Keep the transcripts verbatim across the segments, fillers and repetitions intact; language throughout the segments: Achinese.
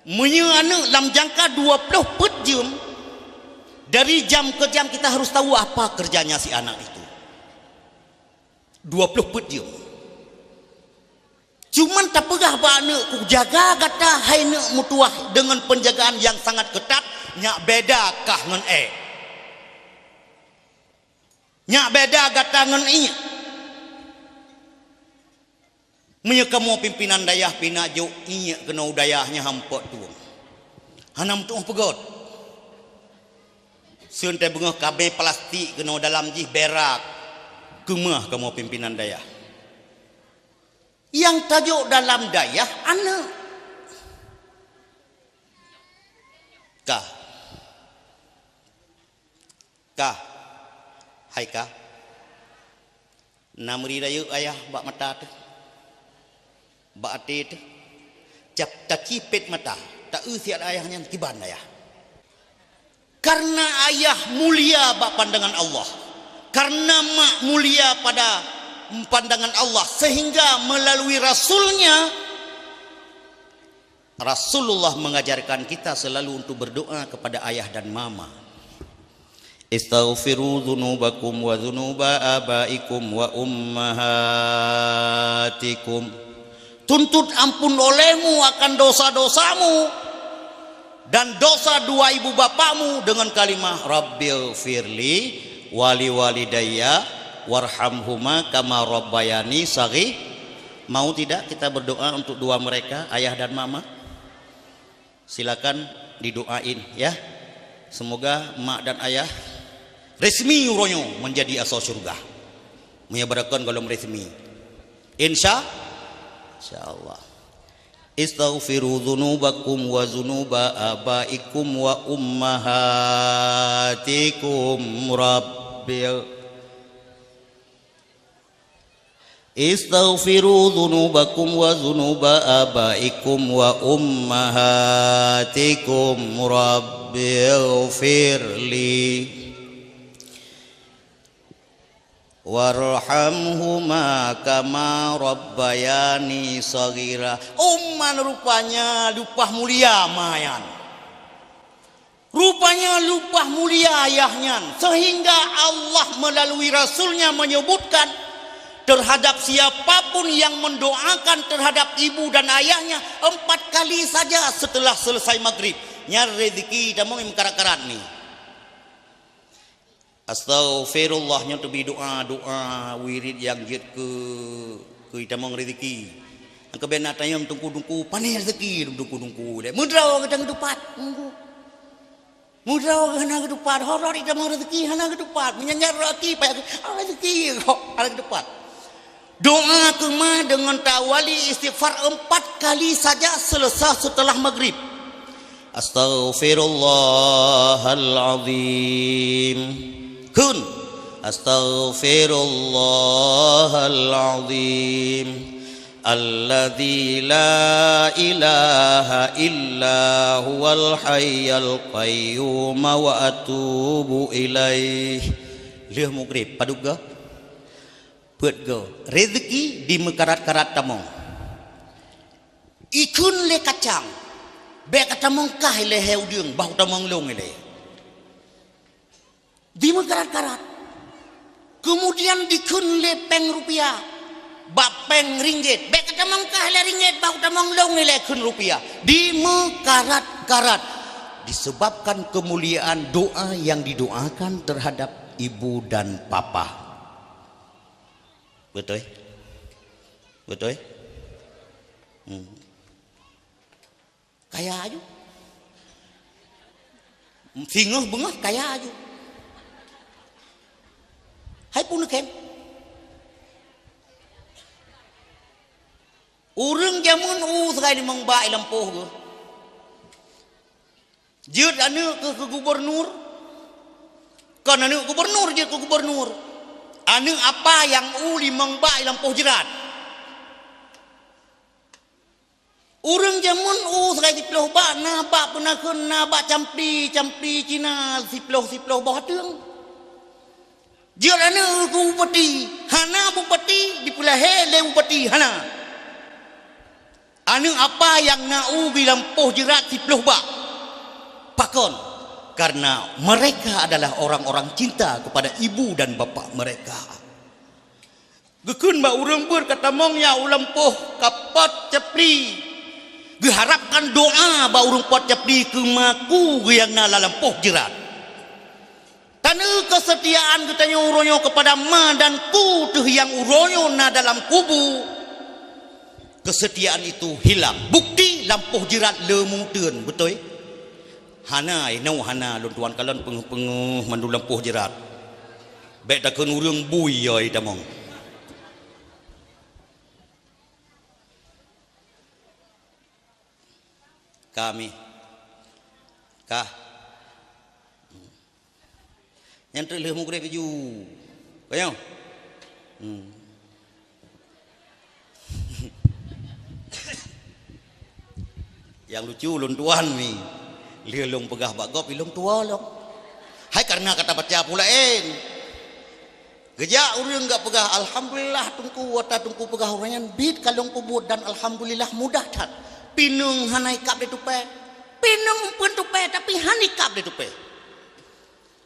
Meunyoe aneuk lam jangka dua ploh peuet jeuem, dari jam ke jam kita harus tahu apa kerjanya si anak itu. Dua ploh peuet jeuem. Cuman tapeugah bak aneuk, "Kujaga gata hai neuk meutuwah deungon penjagaan yang sangat ketat," nyak beda kah ngon ék. Nyak beda gata ngon iék. Meunyoe kamoe pimpinan dayah pih na jok iék keunoe u dayah nyan hampot tueng. Hana meutuoh peugöt. Seuntai beungoh kabée plastik keunoe dalam jih berak. Keumah kamoe pimpinan dayah. Nyang tajok dalam dayah aneuk. Kah. Kah. Hai kah. Na meuri rayeuk ayah bak mata teuh. Bak até teuh. Cap tacipet mata. Ta-eu siat ayah nyan kiban ayah. Karena ayah mulia bak pandangan Allah. Karena mak mulia pada pandangan Allah. Sehingga melalui rasulnya, Rasulullah mengajarkan kita selalu untuk berdoa kepada ayah dan mama. "Istaghfiru dzunubakum wa dzunuba abaikum wa ummahatikum." Tuntut ampun olehmu akan dosa-dosamu dan dosa dua ibu bapakmu dengan kalimah, "Rabbighfirli wali walidayya warhamhuma kama rabbayani shaghi-." Mau tidak kita berdoa untuk dua mereka, ayah dan mama? Silakan didoain, ya. Semoga mak dan ayah resmi uroe nyoe menjadi asoe syurga. Meunyoe beurakon gohlom resmi. Insya, insya Allah. "Istaghfiru dzunubakum wa dzunuba abaikum wa ummahatikum, Rabbi." "Istaghfiru dzunubakum wa dzunuba abaikum wa ummahatikum, Rabbighfirli warhamhuma kama rabbayani shaghira." Umman rupanya lupah mulia ma nyan. Rupanya lupah mulia ayah nyan, sehingga Allah melalui Rasul-Nya menyebutkan terhadap siapa pun yang mendoakan terhadap ibu dan ayahnya empat kali saja setelah selesai maghrib. Nyan rezeki tamong meukarat-karat ni. Astaghfirullah nyoe teubi doa, doa wirid nyang jeuet keu, keu itamong rezeki. Nyang keubiasa na tanyong teungku-teungku, "Pane rezeki teungku-teungku lé?" Meudroe geutanyoe geutupat, teungku. Meudroe hana geutupat, horot itamong rezeki hana geutupat. Meunyan nyan rezeki, payah, ah, rezeki kok hana geutupat. Doa keu ma deungon tawali istighfar empat kali saja selesai setelah maghrib. Astaghfirullahal azim. Kheun. Astaghfirullahal azim. Alladzi la ilaha illa huwal hayyul qayyum wa atubu ilaih. Lheueh maghrib, padub goe? Peuet goe. Rezeki dimeukarat-karat tamong. Ikheun lé kacang, "Bèk katamong kah ilèe hai udeueng, bah utamong lôn ilèe." Dimeukarat-karat. Kemudian dikheun lé péng rupiah, bak péng ringgit, "Bèk katamong kah ilèe ringgit, bah utamong lôn ilèe kheun rupiah." Dimeukarat-karat. Disebabkan kemuliaan doa yang didoakan terhadap ibu dan papa. Beutôi? Beutôi? Hmm. Kaya aju. Singoh beungoh kaya aju. Hai pun khem. Ureueng jameun u sagai limong bak i lampôh geuh. Jeuet aneuk keu, keu gubernur. Kon aneuk gubernur jeuet keu gubernur. Aneuk apa nyang u limong bak i lampôh jrat. Ureueng jameun u sagai siploh bak, na bak peunaheun, na bak campli, campli Cina siploh, siploh boh ateueng. Jeuet aneuk keu bupati, hana bupati dipeulahé lé bupati, hana. Aneuk apa nyang na u geuh lampôh jeurat siplôh bak? Pakon? Karena mereka adalah orang-orang cinta kepada ibu dan bapak mereka. Geukheun bak ureuëng beuet ka tamong nyang u lampôh ka pot capli. Geuharapkan doa bak ureuëng pot capli keu ma ku geuh nyang na lam lampôh jeurat. Taneuk keusetiaan geutanyoe uroe nyoe keupada ma dan ku teuh nyang uroe nyoe na dalam kubu. Keusetiaan itu hilang. Bukti lampôh jeurat leumu teun, beutôi? Hana, inoe hana lôn tuan kalon peungeuh-peungeuh mandum lampôh jeurat. Bék takheun ureuëng bui yoi tamong. Kami. Kah. Nyan treuk lheueh mugreb laju. Ka nyoe? Hmm. Nyang lucu lôn tuan mi. Lheueh lôn peugah bak gob, ilôn tuwoe lom. Hai kareuna ka tabaca peue laén. Geujak ureuëng gak peugah, "Alhamdulillah, Teungku, ata Teungku peugah uroe nyan biet ka lôn peubuet dan alhamdulillah mudah that." Pineung hana ikab lé tupée. Pineung umpeuen tupée, tapi hana ikab lé tupée.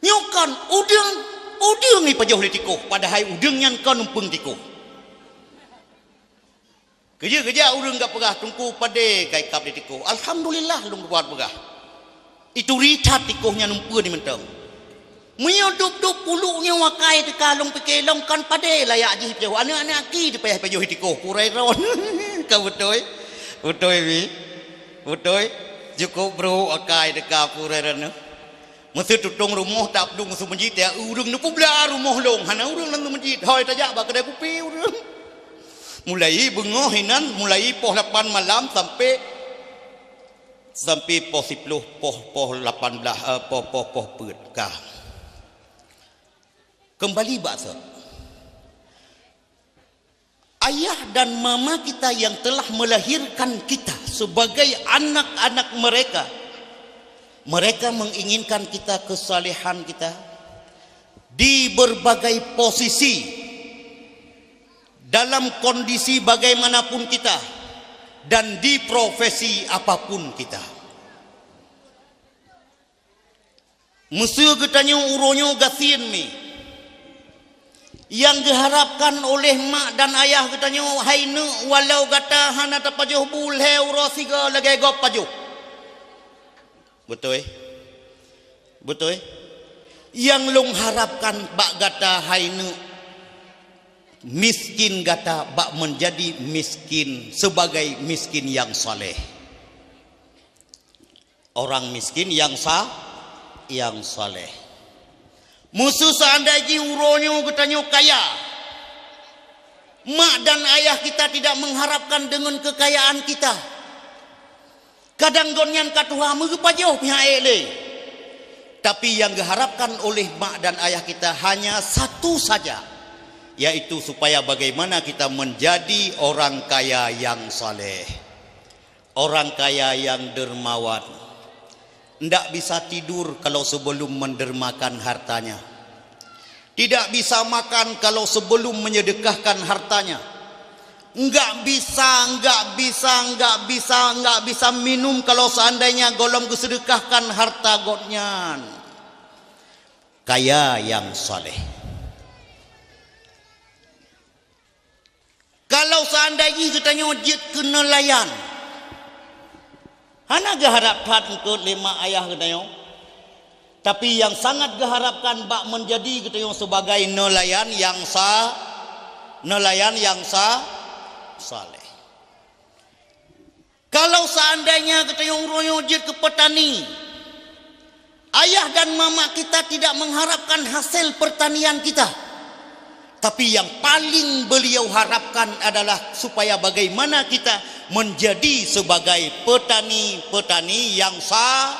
Nyoe kon udeueng, udeueng ipajoh lé tikoh, padahai udeueng nyan kon umpeung tikoh. Keujeuet-keujeuet ureuëng gak peugah, "Teungku, padé ka ikab lé tikoh?" "Alhamdulillah," lôn buet peugah. Ituri that tikoh nyan umpeuen mantong. Meunyoe dub-dub puluek nyoe akai teuka lôn pike lom kon padé layak jih ipajoh. Aneuk-aneuk aki teupeue ipajoh tikoh peureulée droen. Ka beutôi? Beutôi, Mi? Beutôi? Cukup brok akai teuka peureulée droen. Meuseu tutong rumoh tapdueng seumeujit ya ureuëng neupeubla rumoh lôn, hana ureuëng lam seumeujit, hôi tajak bak keudai kupi ureuëng. Mulai beungoh inan, mulai poh lapan malam sampai, sampai poh siplôh, poh, poh lapan belas, eh, poh, poh, poh peuet ka. Kembali bak sot. Ayah dan mama kita yang telah melahirkan kita sebagai anak-anak mereka, mereka menginginkan kita, kesalehan kita, di berbagai posisi, dalam kondisi bagaimanapun kita, dan di profesi apapun kita. Meuseu geutanyoe uroe nyoe gasien mi, nyang geuharapkan oleh mak dan ayah geutanyoe, hai neuk, walau gata hana tapajoh bu lhée uroe sigoe lagée gob pajoh. Beutôi? Beutôi? Nyang lôn harapkan bak gata, hai neuk, miskin gata bak menjadi miskin sebagai miskin nyang saleh. Orang miskin nyang sa-, nyang saleh. Meuseu seandai jih uroe nyoe geutanyoe kaya, mak dan ayah kita tidak mengharapkan dengan kekayaan kita. Kadang gobnyan ka tuha meugeupajoh pihak ék lé. Tapi yang geuharapkan oleh mak dan ayah kita hanya satu saja, yaitu supaya bagaimana kita menjadi orang kaya yang saleh. Orang kaya yang dermawan, ndak bisa tidur kalau sebelum mendermakan hartanya. Tidak bisa makan kalau sebelum menyedekahkan hartanya. Enggak bisa, enggak bisa, enggak bisa, enggak bisa minum kalau seandainya golom geusedekahkan harta gobnyan. Kaya yang saleh. Kalau seandai jih geutanyoe jeuet keu neulayan, hana geuharab that eungkôt lé mak ayah geutanyoe, tapi nyang sangat geuharabkan bak meunjadi geutanyoe sibagai neulayan nyang sa-, neulayan nyang sa-, saleh. Kalau seandainya geutanyoe uroe nyoe jeuet keu peutani, ayah dan mama kita tidak mengharapkan hasil pertanian kita. Tapi yang paling beliau harapkan adalah supaya bagaimana kita menjadi sebagai petani-petani yang sa-,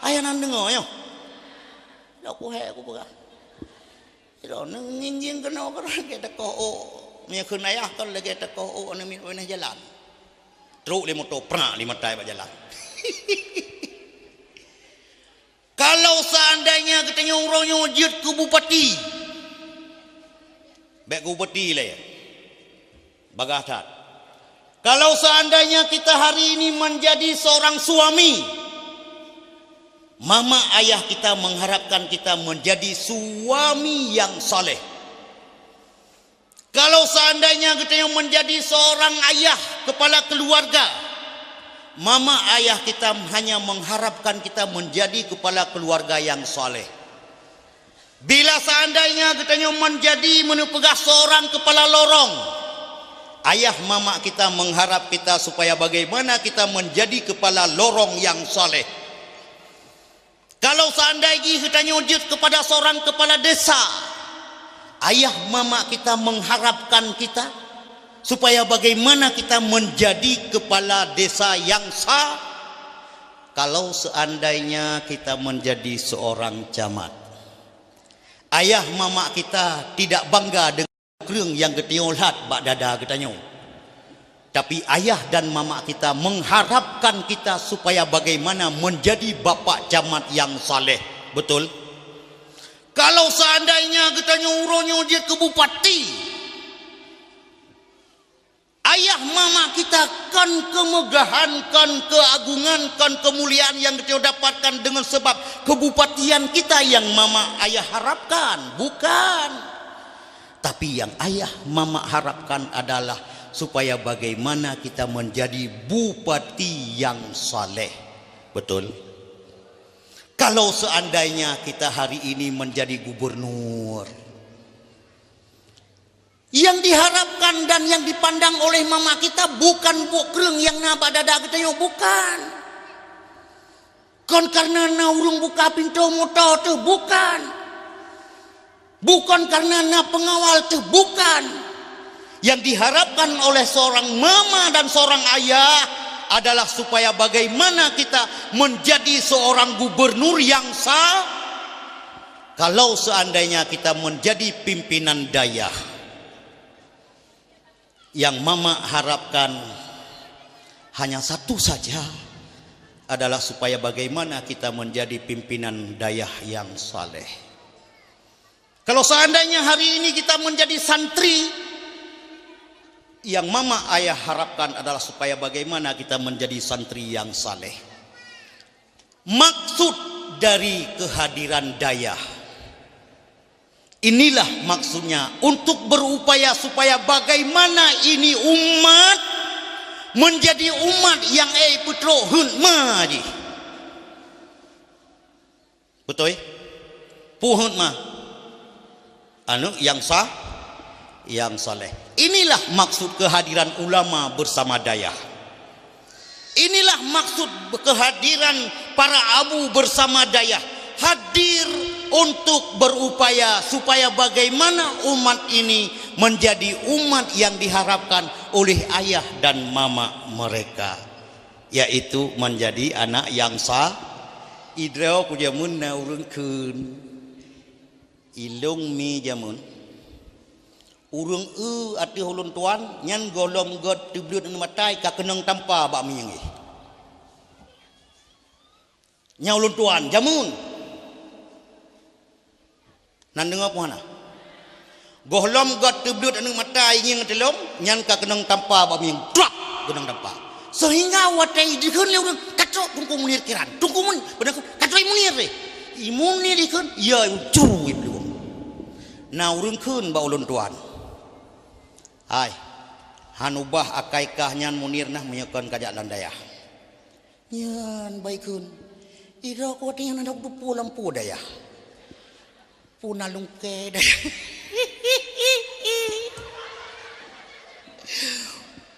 ayah nan deungoe nyoe. Dak kuhai aku peugah. Sidroe nginjing keunoe keudroe lagèe takoh ôk. Meunyoe kheun ayah kon lagèe takoh ôk aneuk miet bak binéh jalan. Trok lé moto prak lé matai bak jalan. Kalau seandainya geutanyoe uroe nyoe jeuet keu bupati, bèk keu bupati lé, bagaih that. Kalau seandainya kita hari ini menjadi seorang suami, mama ayah kita mengharapkan kita menjadi suami yang saleh. Kalau seandainya kita yang menjadi seorang ayah kepala keluarga, mama ayah kita hanya mengharapkan kita menjadi kepala keluarga yang saleh. Bila seandainya geutanyoe menjadi, meunyoe peugah, seorang kepala lorong, ayah mama kita mengharap kita supaya bagaimana kita menjadi kepala lorong yang saleh. Kalau seandai jih geutanyoe jeuet kepada seorang kepala desa, ayah mama kita mengharapkan kita supaya bagaimana kita menjadi kepala desa yang sa-, kalau seandainya kita menjadi seorang camat, ayah mama kita tidak bangga dengan kreueng nyang geutanyoe that bak dada geutanyoe. Tapi ayah dan mama kita mengharapkan kita supaya bagaimana menjadi bapak camat yang saleh. Betul? Kalau seandainya geutanyoe uroe nyoe jeuet keu bupati, ayah mama kita kon kemegahan, kon keagungan, kon kemuliaan nyang geutanyoe dapatkan dengan sebab kebupatian kita yang mama ayah harapkan. Bukan. Tapi yang ayah mama harapkan adalah supaya bagaimana kita menjadi bupati yang saleh. Betul? Kalau seandainya kita hari ini menjadi gubernur, yang diharapkan dan yang dipandang oleh mama kita bukan buet kreueng nyang na bak dada geutanyoe, bukan. Kon karena na ureuëng buka pintoe moto teuh, bukan. Bukan karena na pengawal teuh, bukan. Yang diharapkan oleh seorang mama dan seorang ayah adalah supaya bagaimana kita menjadi seorang gubernur yang sa-, kalau seandainya kita menjadi pimpinan dayah, yang mama harapkan hanya satu saja, adalah supaya bagaimana kita menjadi pimpinan dayah yang saleh. Kalau seandainya hari ini kita menjadi santri, yang mama ayah harapkan adalah supaya bagaimana kita menjadi santri yang saleh. Maksud dari kehadiran dayah, inilah maksudnya untuk berupaya supaya bagaimana ini umat menjadi umat yang, eh, peutrok hikmah jih. Betul? Puhut mah. Anu yang sah, yang saleh. Inilah maksud kehadiran ulama bersama dayah. Inilah maksud kehadiran para abu bersama dayah. Hadir untuk berupaya supaya bagaimana umat ini menjadi umat yang diharapkan oleh ayah dan mama mereka. Yaitu menjadi anak yang sa-, idroe ku jameun na ureuëng kheun. Ilong mi jameun. Ureuëng eu ateueh ulôn tuan, nyan gohlom göt teubleuet aneuk matai ka keunong tampa bak minyéng jih. Nyan ulôn tuan, jameun. Nan deungoe peue hana? Gohlom göt teubleuet aneuk matai ngieng teulom, nyan ka keunong tampa bak mieng, trap, keunong tampa. Seuhingga watée jikheun lé ureuëng, "Ka trok Teungku Munir kiran, Teungku Mun-, padahai ka trok I Munir deh." I Munir jikheun, "Ya, ucu iblong." Na ureuëng kheun bak ulôn tuan, "Hai, han ubah akai kah nyan Munir nah meunyoe kon kajak lam dayah." Nyan baikheun. Ira kuat nyan adak dupu lampu dayah. Puna lungke dayah.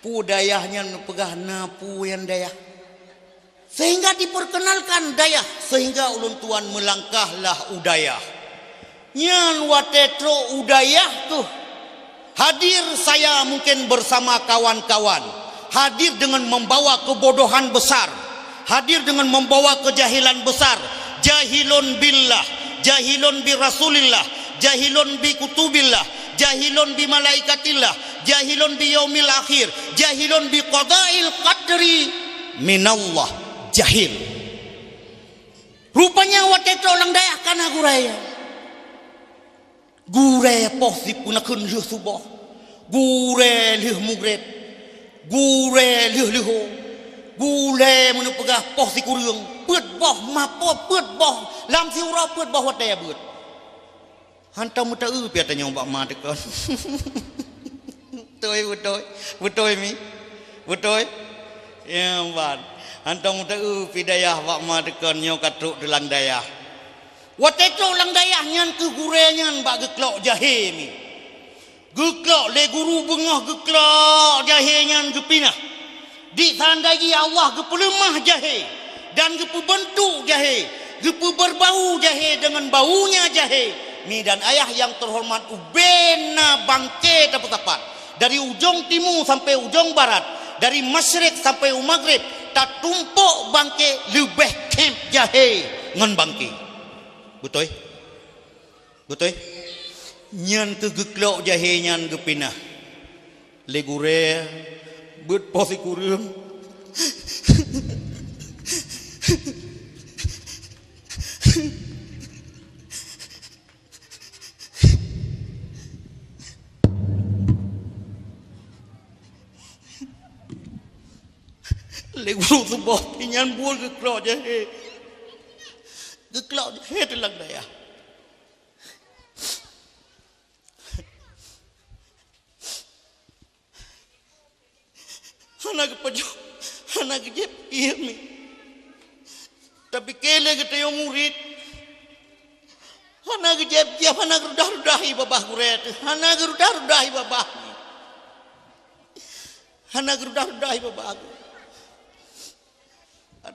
Pu dayah nyan peugah na pu nyan dayah. Sehingga diperkenalkan dayah, sehingga ulôn tuan melangkahlah u dayah. Nyan watée trok u dayah keuh, hadir saya mungkin bersama kawan-kawan, hadir dengan membawa kebodohan besar, hadir dengan membawa kejahilan besar, jahilun billah, jahilun bi Rasulillah, jahilun bi kutubillah, jahilun bi malaikatillah, jahilun bi yaumil akhir, jahilun bi qadail qadri minallah, jahil. Rupanya watée trok lam dayah kana gurée. Gurée poh sipeue nakheun lheueh suboh. Gurée lheueh mugreb. Gurée lheueh-lheueh, gurée meuneupeugah poh sikureueng, peuet boh mapo, peuet boh lam siuroe, peuet boh watée beuet. Hantom meuteu-eu pih tanyoe bak ma teukon. Beutôi, beutôi. Beutôi, Mi? Beutôi? Ya, ban. Hantom meuteu-eu pih dayah bak ma teukon nyoe ka trok teulang dayah. Watée trok lam dayah nyan keuh gurée nyan bak geuklok jahé, Mi. Geuklok lé guru beungoh, geuklok jahé nyan geupinah. Di seandai jih Allah geupeuleumah jahé dan geupeubeuntuk jahé, geupeuberbau jahé deungon baunya jahé, Mi dan Ayah yang terhormat, ubena bangke tapeusapat. Dari ujong timu sampai ujong barat, dari masyrik sampai u magrib, tatumpok bangke leubeh khém jahé ngon bangke. Beutôi? Beutôi? Nyan keuh geuklok jahé nyan geupinah lé gurée beuet poh sikureueng. Lé guru suboh pih nyan buet geuklok jahé. Geuklok jahé teulang dayah. Hana geupajoh, hana geujieb ié, Mi. Tapi keu lé geutanyoe murit, hana geujieb-jieb, hana geurudah-rudah ié babah gurée teuh, hana geurudah-rudah ié babah, Mi. Hana geurudah-rudah ié babah gurée.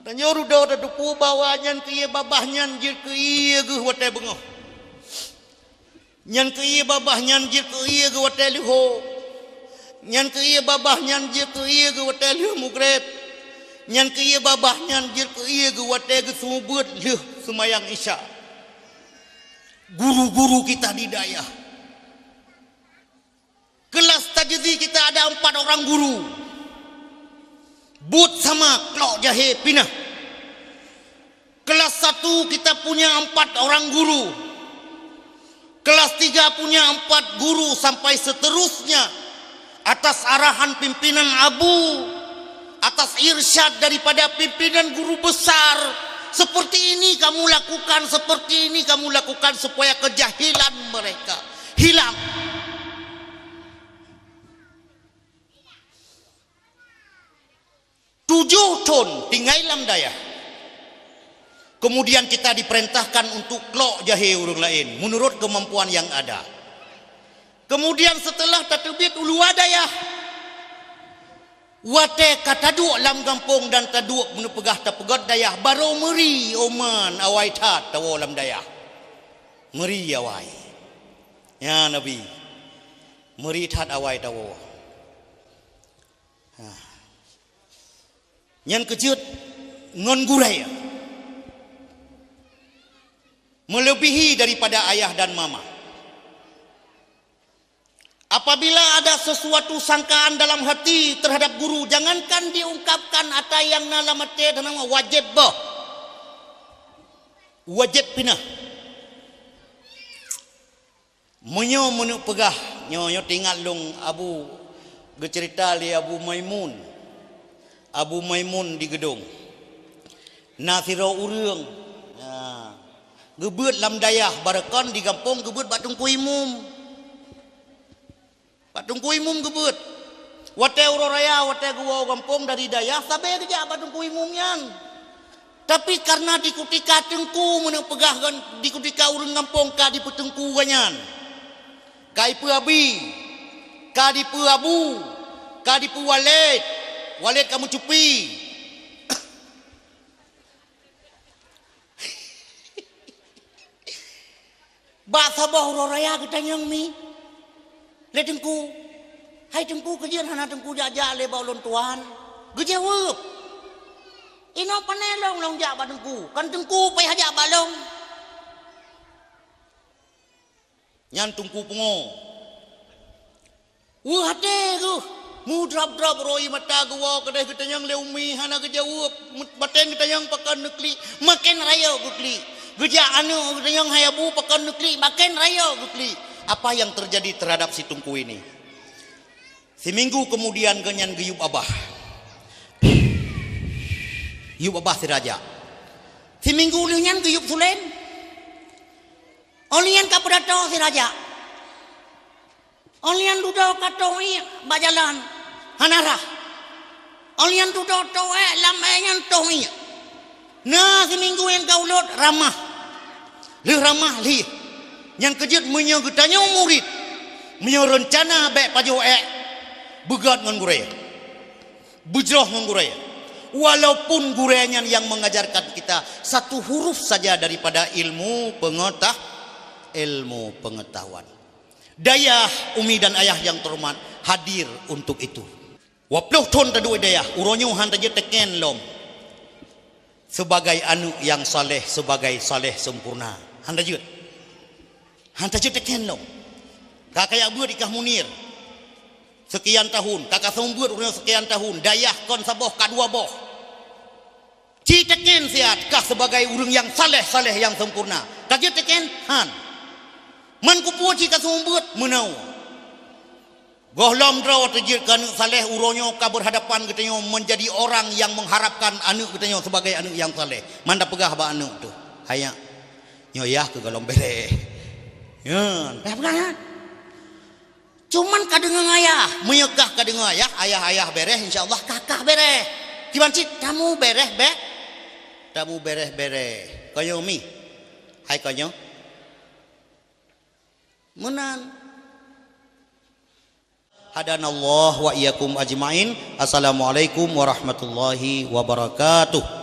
Tanyoe rudoe tateupeue bahwa nyan keuh ié babah nyan jeuet keu ié geuh watée beungoh. Nyan keuh ié babah nyan jeuet keu ié geuh watée leuho. Nyan keuh ié babah nyan jeuet keu ié geuh watée lheueh mugreb. Nyan keuh ié babah nyan jeuet keu ié geuh watée geuseumeubeuet lheueh seumayang Isya. Guru-guru kita di dayah. Kelas tajdi kita ada empat orang guru. Buet sama klok jahé pinah. Kelas satu kita punya empat orang guru. Kelas tiga punya empat guru sampai seterusnya atas arahan pimpinan Abu, atas irsyad daripada pimpinan guru besar. Seperti ini kamu lakukan, seperti ini kamu lakukan supaya kejahilan mereka hilang. Tujoh thon tinggai lam dayah. Kemudian kita diperintahkan untuk klok jahé ureuëng laén menurut kemampuan yang ada. Kemudian setelah tateubiet u luwa dayah, watée ka taduek lam gampông dan taduek meuneupeugah tapeugét dayah, barô meuri oman awai that tawoe lam dayah. Meuri awai. Ya Nabi, meuri that awai tawoe. Ha. Nyan keujeuet ngon gurée. Melebihi daripada ayah dan mama. Apabila ada sesuatu sangkaan dalam hati terhadap guru, jangankan diungkapkan, ata nyang na lam até, teunang wajéb boh. Wajéb pinah. Meunyoe meuneuk peugah, nyoe, nyoe teuingat lôn Abu geuceurita lé Abu Maimun. Abu Maimun di Geudong. Na sidroe ureuëng, na, geubeuet lam dayah, barokon di gampông geubeuet bak Teungku Imum. Bak Teungku Imum geubeuet. Watée uroe raya, watée geuwoe gampông dari dayah, sabe geujak bak Teungku Imum nyan. Tapi kareuna di kutika teungku meuneuk peugah ngon di kutika ureuëng gampông ka dipeuteungku gobnyan, ka ipeue abi, ka dipeue abu, ka dipeue waled, waled ka meucupi. Bak saboh uroe raya geutanyong mi lé teungku, "Hai teungku, keujeuet hana teungku jak-jak lé bak ulôn tuan?" Geujaweueb, "Inoe pane lôn, lôn jak bak teungku, kon teungku payah jak bak lôn." Nyan teungku pungo. Weueh até geuh, mudrab-drab roi mata geuwoe keudeh geutanyong lé umi hana geujaweueb, bateng geutanyong pakon neuklik, maken rayeuk geuklik. Geujak aneuëk geutanyong hai abu pakon neuklik, maken rayeuk geuklik. Apa yang terjadi terhadap si teungku ini? Siminggu keumudian geuhnyan geuyueb babah. Yueb babah sira jak. Siminggu lheueh nyan geuyueb sulen. Óh lheueh nyan ka peudato sira jak. Óh lheueh nyan dudoe ka toh iék bak jalan, hana rhah. Óh lheueh nyan dudoe toh ék lam ék nyan toh iék. Na siminggu nyang ka ulôt ramah. Lheueh ramah lheueh. Nyan keuh jeuet meunyoe geutanyoe murit, meunyoe reuncana bék pajoh ék, beugét ngon gurée. Beujroh ngon gurée. Walaupun gurée nyan yang mengajarkan kita satu huruf saja daripada ilmu pengetah-, ilmu pengetahuan. Dayah, umi dan ayah yang terhormat, hadir untuk itu. Dua ploh thon taduek dayah, uroe nyoe han tajeuet teken lom. Sebagai aneuk yang saleh, sebagai saleh sempurna. Han tajeuet. Han tajeuet teken lom. Ka kajak beuet i kah Munir. Sekian tahun, ka kaseumeubeuet uroe nyoe sekian tahun, dayah kon saboh ka dua boh. Ci teken siat kah sebagai ureuëng yang saleh-saleh yang sempurna. Ka jeuet teken? Han. Man kupeue ci kaseumeubeuet? Meunoe. Gohlom droe teujeuet keu aneuk saleh uroe nyoe ka berhadapan geutanyoe menjadi orang yang mengharapkan aneuk geutanyoe sebagai aneuk yang saleh. Man tapeugah bak aneuk tu, "Hai nyak, nyoe yah keu gohlom bereh." Nyan, payah peugah nyan. Cuman ka deungoe ayah, meunyoe kah ka deungoe ayah, ayah-ayah bereh, insya Allah kah-kah bereh. Kiban cit, tamu bereh be-, tamu bereh-bereh. Konyoe mi, hai konyoe. Meunan. Hadanallah wa iyyakum ajmain. Assalamualaikum warahmatullahi wabarakatuh.